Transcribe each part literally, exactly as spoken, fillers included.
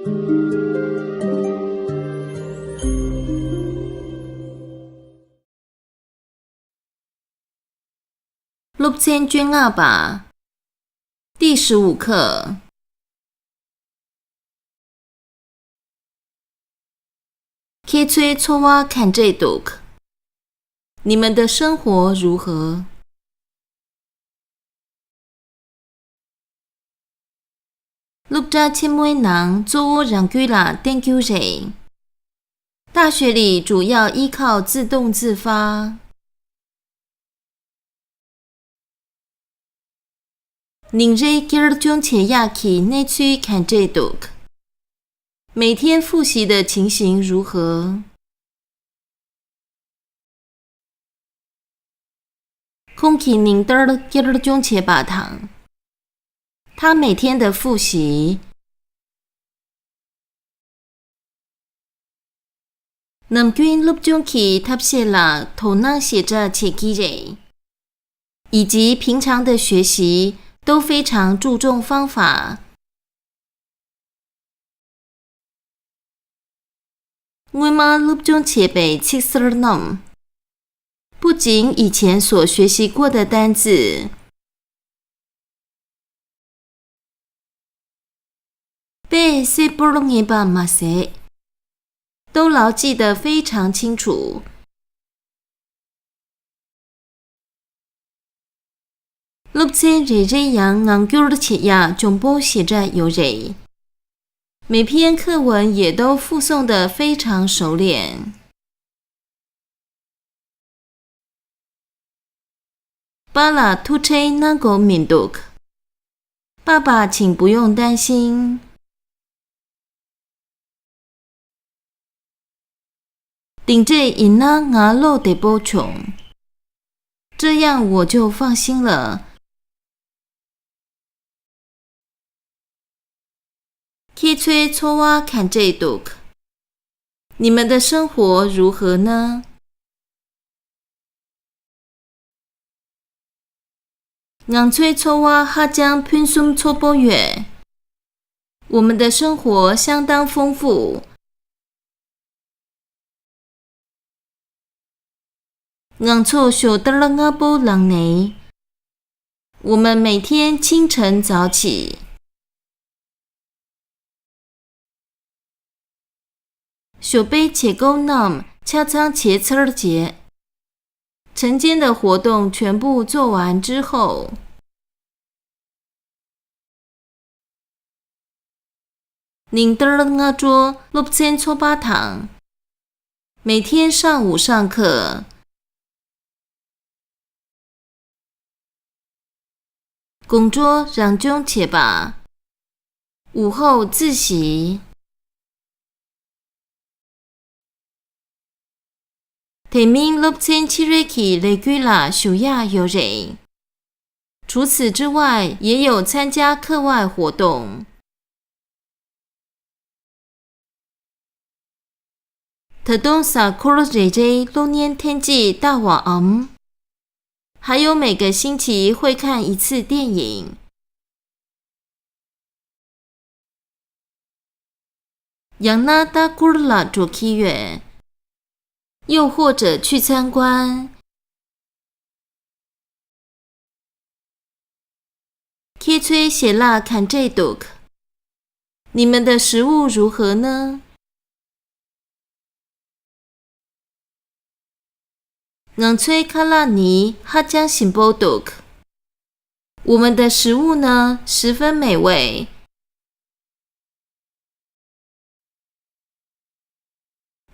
སློབ་ཚན་བཅོ་ལྔ་པ། 第十五课。 ཁྱེད་ཚོའི་འཚོ་བ་ག་འདྲས་འདུག 你们的生活如何？ སློབ་གྲྭ་ཆེན་མོའི་ནང་གཙོ་བོ་རང་རྒྱུད་ལ་བརྟེན་རྒྱུ་རེད། 大学里主要依靠自动自发。 ཉིན་རེའི་བསྐྱར་སྦྱོང་བྱེད་ཡག་གི་གནས་ཚུལ་ག་འདྲས་འདུག 每天复习的情形如何？ ཁོང་གིས་ཉིན་ལྟར་བསྐྱར་སྦྱོང་བྱེད་པ་དང་། 他每天的复习。 ནམ་རྒྱུན་སློབ་སྦྱོང་གི་ཐབས་ཤེས་ལ་དོ་སྣང་ཞེ་དྲག་བྱེད་ཀྱི་རེད། 以及平常的学习都非常注重方法。 སྔོན་མ་སློབ་སྦྱོང་བྱས་པའི་ཚིག་གསར་རྣམས། 不仅以前所学习过的单词， དཔེ་གསལ་པོར་ངེས་པ་མ་ཟད། 都牢记得非常清楚。 སློབ་ཚན་རེ་རེ་ཡང་ངང་སྒྱུར་བྱེད་ཡག་འཇོན་པོ་ཞེ་དྲག་ཡོད་རེད། 每篇课文也都复诵得非常熟练。 པཱ་ལགས་ཐུགས་ཁྲལ་གནང་དགོས་མི་འདུག 爸爸，请不用担心。 དེ་འདྲས་ཡིན་ན་ང་བློ་བདེ་པོ་བྱུང་། 这样我就放心了。 ཁྱེད་ཚོའི་འཚོ་བ་ག་འདྲས་འདུག 你们的生活如何呢？ ང་ཚོའི་འཚོ་བ་ཧ་ཅང་ཕུན་སུམ་ཚོགས་པོ་ཡོད། 我们的生活相当丰富。 ང་ཚོ་ཞོ་ལྟར་སྔ་པོ་ལངས་ནས། 我们每天清晨早起。 ཞོགས་པའི་བྱེད་སྒོ་རྣམས་ཆ་ཚང་བྱས་ཚར་རྗེས། 晨间的活动全部做完之后。 ཉིན་ལྟར་སྔ་དྲོ་སློབ་ཚན་འཚོགས་པ་དང་། 每天上午上课。 དགོང་དྲོ་རང་སྦྱོང་བྱེད་པ། 午后自习。 དེ་མིན་སློབ་ཚན་ཕྱི་རོལ་གྱི་ལས་འགུལ་ལ་ཞུགས་ཡག་ཡོད་རེད། 除此之外，也有参加课外活动。 ད་དུང་གཟའ་འཁོར་རེ་རེའི་གློག་བརྙན་ཐེངས་གཅིག་ལྟ་བའམ། 还有每个星期会看一次电影。 ཡང་ན་ལྟ་སྐོར་ལ་འགྲོ་གི་ཡོད། 又或者去参观。 ཁྱེད་ཚོའི་ཞལ་ལག་ག་འདྲས་འདུག 你们的食物如何呢？ ང་ཚོའི་ཁ་ལག་ནི་ཧ་ཅང་ཞིམ་པོ་འདུག 我们的食物呢，十分美味。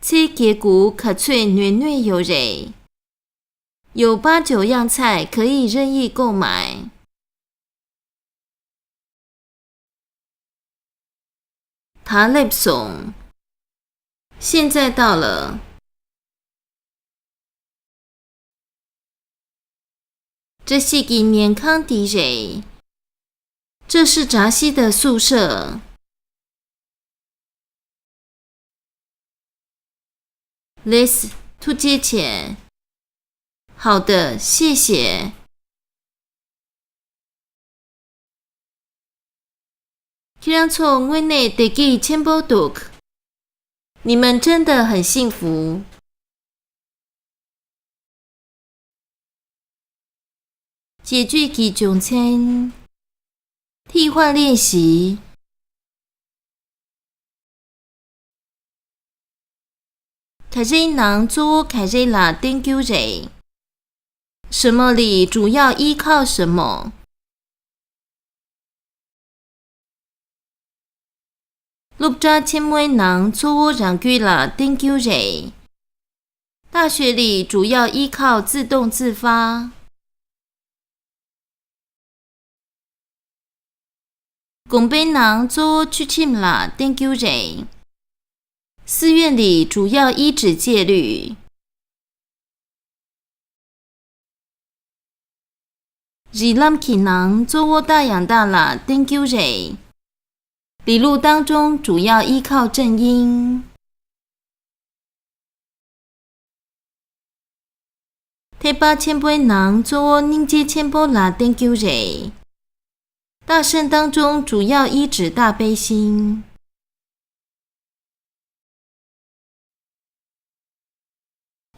ཚལ་གྱི་གུ་ག་ཚོད་ནུས་ནུས་ཡོད་རེད། 有八九样菜可以任意购买。 ད་སླེབས་སོང་། 现在到了。 བཀྲ་ཤིས་ཀྱི་ཉལ་ཁང་འདི་རེད། 这是扎西的宿舍。 ལགས། ཐུགས་རྗེ་ཆེ། 好的，谢谢。ཁྱེད་རང་ཚོ་དངོས་གནས་བདེ་སྐྱིད་ཆེན་པོ་འདུག། 你们真的很幸福。 རྗེས་གཅོད་ཀྱི་སྦྱོང་ཚན། 替换练习。 ག་རེའི་ནང་གཙོ་བོ་ག་རེ་ལ་བརྟེན་རྒྱུ་རེད། 什么里主要依靠什么？ སློབ་གྲྭ་ཆེན་མོའི་ནང་གཙོ་བོ་རང་རྒྱུད་ལ་བརྟེན་རྒྱུ་རེད། 大学里主要依靠自动自发。 དགོན་པའི་ནང་གཙོ་བོ་ཆོས་ཁྲིམས་ལ་བརྟེན་རྒྱུ་རེད། 寺院里主要依止戒律。 རིགས་ལམ་གྱི་ནང་གཙོ་བོ་རྟགས་ཡང་དག་ལ་བརྟེན་རྒྱུ་རེད། 理路当中主要依靠正因。 ཐེག་པ་ཆེན་པོའི་ནང་གཙོ་བོ་སྙིང་རྗེ་ཆེན་པོ་ལ་བརྟེན་རྒྱུ་རེད། 大乘当中主要依止大悲心。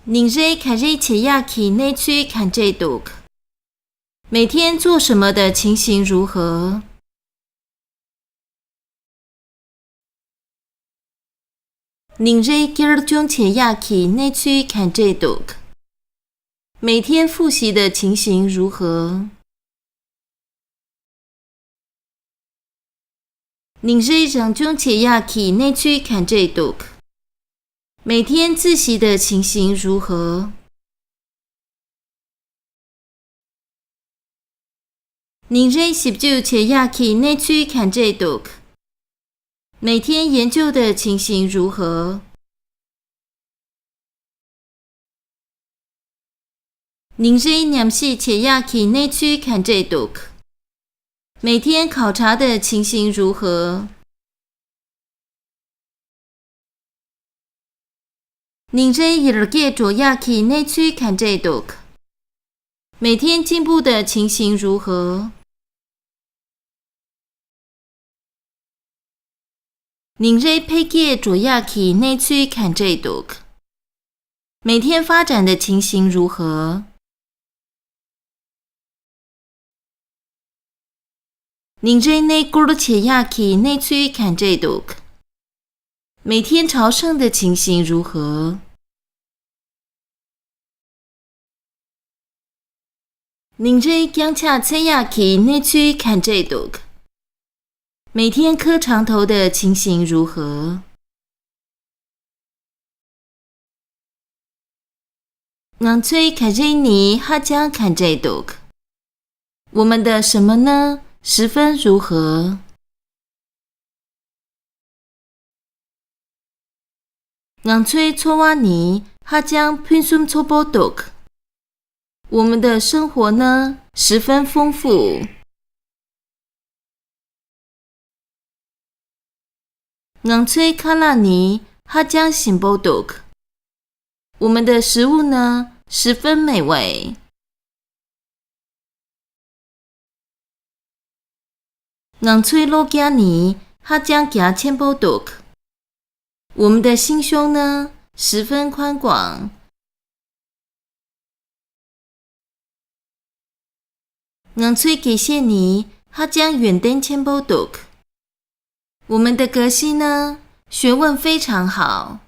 ཉིན་རེའི་ག་རེ་བྱེད་ཡག་གི་གནས་ཚུལ་ག་འདྲས་འདུག། 每天做什么的情形如何？ ཉིན་རེའི་བསྐྱར་སྦྱོང་བྱེད་ཡག་གི་གནས་ཚུལ་ག་འདྲས་འདུག། 每天复习的情形如何？ ཉིན་རེའི་རང་སྦྱོང་བྱེད་ཡག་གི་གནས་ཚུལ་ག་འདྲས་འདུག། 每天自习的情形如何？ ཉིན་རེའི་ཞིབ་འཇུག་བྱེད་ཡག་གི་གནས་ཚུལ་ག་འདྲས་འདུག། 每天研究的情形如何？ ཉིན་རེའི་ཉམས་ཞིབ་བྱེད་ཡག་གི་གནས་ཚུལ་ག་འདྲས་འདུག། 每天考察的情形如何？ ཉིན་རེའི་ཡར་རྒྱས་འགྲོ་ཡག་གི་གནས་ཚུལ་ག་འདྲས་འདུག། 每天进步的情形如何？ ཉིན་རེའི་འཕེལ་རྒྱས་འགྲོ་ཡག་གི་གནས་ཚུལ་ག་འདྲས་འདུག། 每天发展的情形如何？ ཉིན་རེའི་གནས་སྐོར་བྱེད་ཡག་གི་གནས་ཚུལ་ག་འདྲས་འདུག། 每天朝圣的情形如何？ ཉིན་རེའི་རྐྱང་ཕྱག་འཚལ་ཡག་གི་གནས་ཚུལ་ག་འདྲས་འདུག། 每天磕长头的情形如何？ ང་ཚོའི་ག་རེ་ནི་ཧ་ཅང་ག་འདྲས་འདུག། 我们的什么呢？十分如何？ ང་ཚོའི་འཚོ་བ་ནི་ཧ་ཅང་ཕུན་སུམ་ཚོགས་པོ་འདུག། 我们的生活呢，十分丰富。 ང་ཚོའི་ཁ་ལག་ནི་ཧ་ཅང་ཞིམ་པོ་འདུག། 我们的食物呢，十分美味。 ང་ཚོའི་གློག་བརྙན་ནི་ཧ་ཅང་རྒྱ་ཆེན་པོ་འདུག། 我们的心胸呢，十分宽广。 ང་ཚོའི་དགེ་བཤེས་ནི་ཧ་ཅང་ཡོན་ཏན་ཆེན་པོ་འདུག། 我们的格西呢，学问非常好。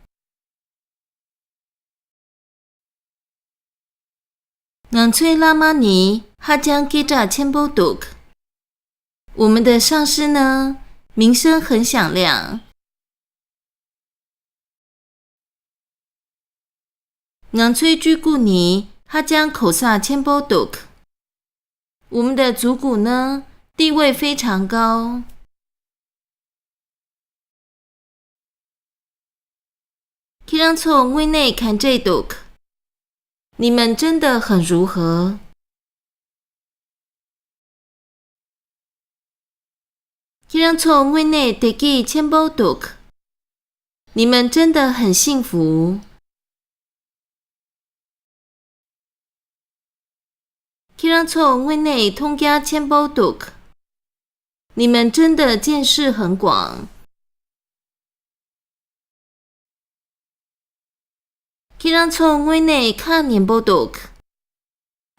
ང་ཚོའི་བླ་མ་ནི་ཧ་ཅང་སྐད་གྲགས་ཆེན་པོ་འདུག། 我们的上师呢，名声很响亮。 ང་ཚོའི་སྤྲུལ་སྐུ་ནི་ཧ་ཅང་གོ་ས་ཆེན་པོ་འདུག། 我们的祖古呢，地位非常高。 ཁྱེད་རང་ཚོ་དངོས་གནས་ག་འདྲས་འདུག། 你们真的很如何？ ཁྱེད་རང་ཚོ་དངོས་གནས་བདེ་སྐྱིད་ཆེན་པོ་འདུག། 你们真的很幸福。 ཁྱེད་རང་ཚོ་དངོས་གནས་མཐོང་རྒྱ་ཆེན་པོ་འདུག། 你们真的见识很广。 ཁྱེད་རང་ཚོ་དངོས་གནས་ཁ་ཉན་པོ་འདུག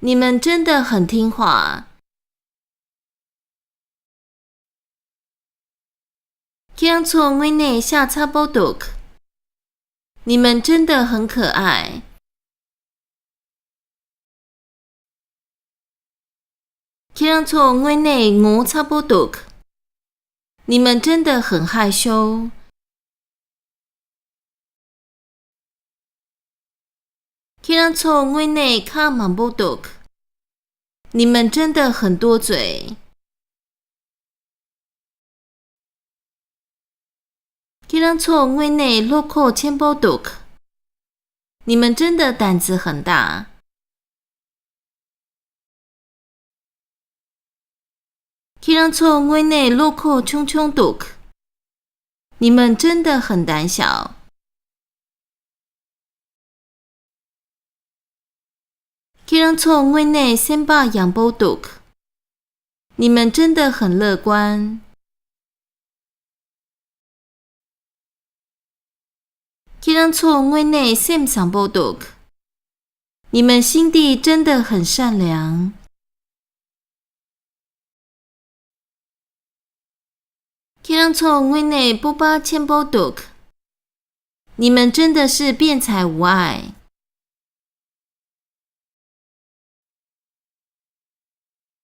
你们真的很听话。 ཁྱེད་རང་ཚོ་དངོས་གནས་ཤ་ཚ་པོ་འདུག你们真的很可爱。 ཁྱེད་རང་ཚོ་དངོས་གནས་ངོ་ཚ་པོ་འདུག你们真的很害羞。 ཁྱེད་རང་ཚོ་དངོས་གནས་ཁ་མང་པོ་འདུག你们真的很多嘴。 ཁྱེད་རང་ཚོ་དངོས་གནས་བློ་ཁོག་ཆེན་པོ་འདུག你们真的胆子很大。 ཁྱེད་རང་ཚོ་དངོས་གནས་བློ་ཁོག་ཆུང་ཆུང་འདུག你们真的很胆小。 ཁྱེད་རང་ཚོ་དངོས་གནས་སེམས་པ་ཡངས་པོ་འདུག你们真的很乐观。 ཁྱེད་རང་ཚོ་དངོས་གནས་སེམས་བཟང་པོ་འདུག你们心地真的很善良。 ཁྱེད་རང་ཚོ་དངོས་གནས་སྤོབས་པ་ཆེན་པོ་འདུག你们真的是辩才无碍。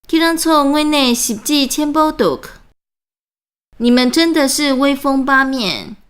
ཁྱེད་རང་ཚོ་དངོས་གནས་ཞབས་ཕྱི་ཆེན་པོ་འདུག你们真的是威风八面。